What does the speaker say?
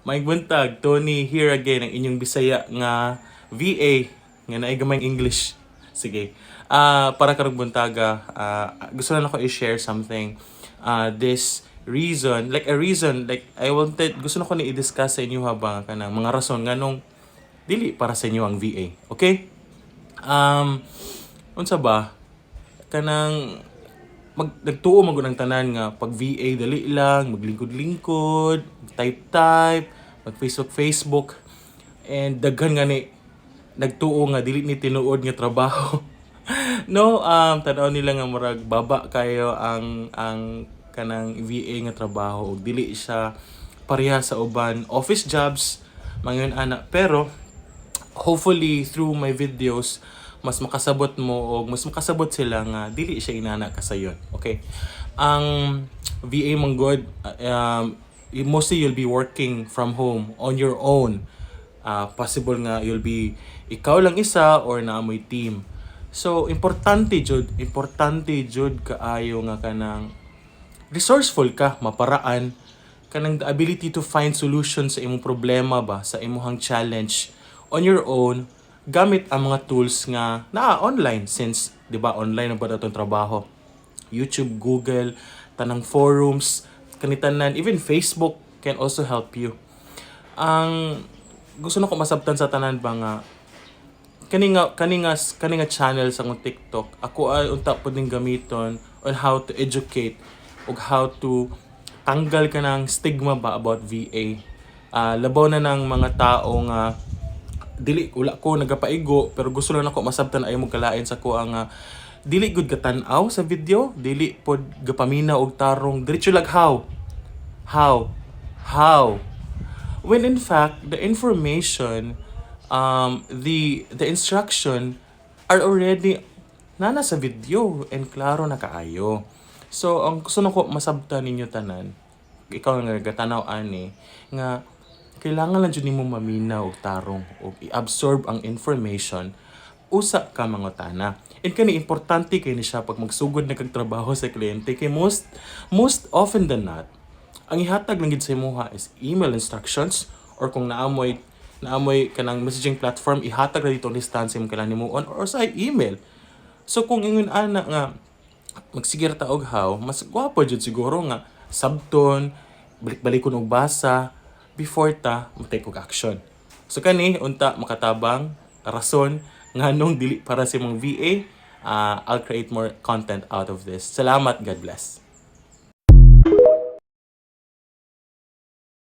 Maayong buntag, Tony here again, ang inyong Bisaya nga VA nga naay gamay English. Sige. Para karong buntaga, gusto lang ako i-share something. This reason, like a reason, like I wanted, gusto na ko ni i-discuss sa inyo habang kanang mga rason nganong dili para sa inyo ang VA. Okay? Unsa ba? Kanang nagtuo man gud ang tanan nga pag VA dali lang, maglingkod-lingkod, type-type, mag Facebook Facebook, and daghan nga ni nagtuo nga dili ni tinuod nga trabaho. No, tan-aw nila nga murag baba kayo ang kanang VA nga trabaho ug dili siya pareha sa uban office jobs, mga ana, pero hopefully through my videos mas makasabot mo o mas makasabot sila nga dili siya inana kasayon. Okay? Ang VA man gud, mostly you'll be working from home on your own. Possible nga you'll be ikaw lang isa or naa moy team. So importante jud kaayo nga kanang resourceful ka, maparaan, kanang the ability to find solutions sa imong problema ba, sa imong challenge on your own gamit ang mga tools nga naa online, since 'di ba online na ba atong trabaho. YouTube, Google, tanang forums, kanitanan, even Facebook can also help you. Ang gusto na ko masabtan sa tanan ba nga kani nga channel sa akong TikTok, ako ay unta pod ning gamiton on how to educate ug how to tanggal ka ng stigma ba about VA. Labaw na ng mga tao nga dili, wala ko nagapaigo, pero gusto lang ako masabtan ay mo kalain sa ko ang dili gud gatan-aw sa video, dili pod gapaminaw og tarong, diretso lag how how how, when in fact the information, the instruction are already nana sa video and klaro na kaayo. So ang gusto nako masabtan ninyo tanan, ikaw nga gatanaw ani, nga kailangan lang jud nimo maminaw og tarong og i-absorb ang information usa ka mangutana. And kani importante kay ni siya pag magsugod na kag trabaho sa kliyente, kay most most often than not ang ihatag lang gid sa imuha is email instructions, or kung naamoy kanang messaging platform, ihatag ra dito ang listahan sa imong kailangan nimo on or sa email. So kung ingon ana nga magsige ra ta og how, mas gwapo jud siguro nga sabton, balik-balikon og basa before ta mo-take og action. So kani unta makatabang rason nganong dili para sa imong VA. I'll create more content out of this. Salamat, God bless.